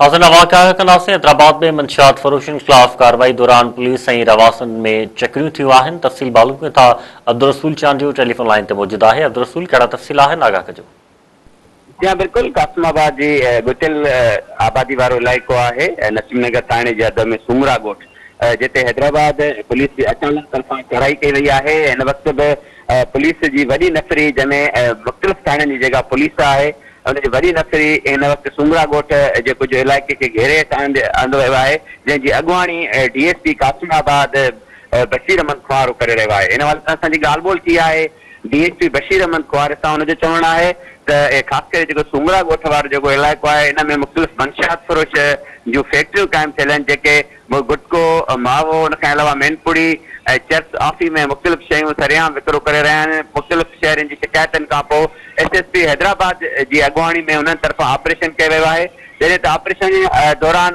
ناظرين آگاهه ڪنداسين حيدرآباد ۾ منشيات فروشن خلاف ڪارروائي دوران پوليس ۽ رهواسين ۾ چڪريون ٿيون آهن تفصيل معلوم ڪيون ٿا عبدالرسول چانڊيو ٽيليفون لائين تي موجود آهي عبدالرسول ڪهڙا تفصيل آهن آگاهه ڪجو. جي ها بلڪل قاسم آباد جي ڳتيل آبادي وارو علائقو آهي نسيم نگر ٿاڻي جي حد ۾ سومرا ڳوٺ جتي حيدرآباد پوليس جي اٽالن طرفان چڙهائي ڪئي وئي آهي هن وقت به پوليس جي وڏي نفري جنهن ۾ مختلف ٿاڻن جي جيڪا پوليس آهي ان جي وڏي نفري هن وقت سومرا ڳوٺ جي ڪجهه علائقي کي گهيري هيٺ آندو ويو آهي، جنهن جي اڳواڻي D S P Qasimabad Bashir Ahmed Khonharo ڪري رهيو آهي. ان حوالي سان اسان جي ڳالهه ٻولهه ٿي آهي D S P Bashir Ahmed Khonhar سان، ان جو چوڻ آهي ته خاص ڪري جيڪو سومرا ڳوٺ وارو جيڪو علائقو آهي ان ۾ مختلف منشيات فروش جون فيڪٽريون قائم ٿيل آهن جيڪي گٽڪو، ماوو، ان کان علاوه مين پڙي ۽ چرس آفيم ۽ مختلف شيون سرعام وڪرو ڪري رهيا آهن، مختلف شهرين جي شڪايتن کانپوء ايس ايس پي حيدرآباد جي اڳواڻي ۾ انهن طرفان آپريشن ڪيو ويو آهي، جڏهن ته آپريشن دوران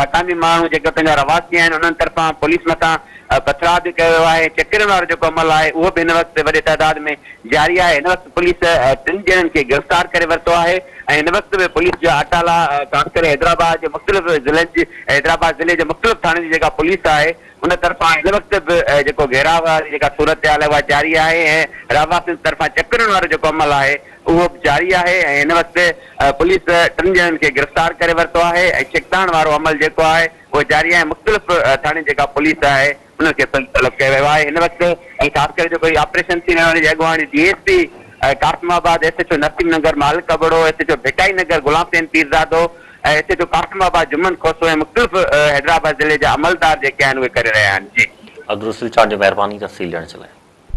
مقامي ماڻهو جيڪي اتان جا رهواسي آهن انهن طرفان پوليس مٿان پٿراء به ڪيو ويو آهي، چڪرين وارو جيڪو عمل آهي اهو به هن وقت وڏي تعداد ۾ جاري آهي، هن وقت پوليس ٽن ڄڻن کي گرفتار ڪري ورتو آهي ۽ هن وقت به پوليس جا اٽالا خاص ڪري حيدرآباد جي مختلف ضلعن جي حيدرآباد ضلعي جي مختلف ٿاڻن جي جيڪا پوليس آهي ان طرفان هن وقت به جيڪو گهيراء واري جيڪا صورتحال آهي اها جاري آهي ۽ رهواسين طرفان چڪرين وارو جيڪو عمل آهي اهو به جاري آهي ۽ هن وقت پوليس ٽن ڄڻن کي گرفتار ڪري ورتو آهي ۽ ڇڪتاڻ وارو عمل جيڪو آهي اهو جاري آهي مختلف ٿاڻي جيڪا پوليس آهي انهن کي پڻ طلب ڪيو ويو آهي هن وقت ۽ خاص ڪري جيڪو هي آپريشن ٿي رهيو آهي ان جي اڳواڻي D S P Qasimabad, S H O Naseem Nagar Malik Abro, S H O Bhittai Nagar Ghulam Hussain Pirzado ۽ S H O Qasimabad Juman Khoso ۽ مختلف حيدرآباد ضلعي جا عملدار جيڪي آهن اهي ڪري رهيا آهن جي. عبدالرسول چانڊيو مهرباني تفصيل ڏيڻ جي لاء.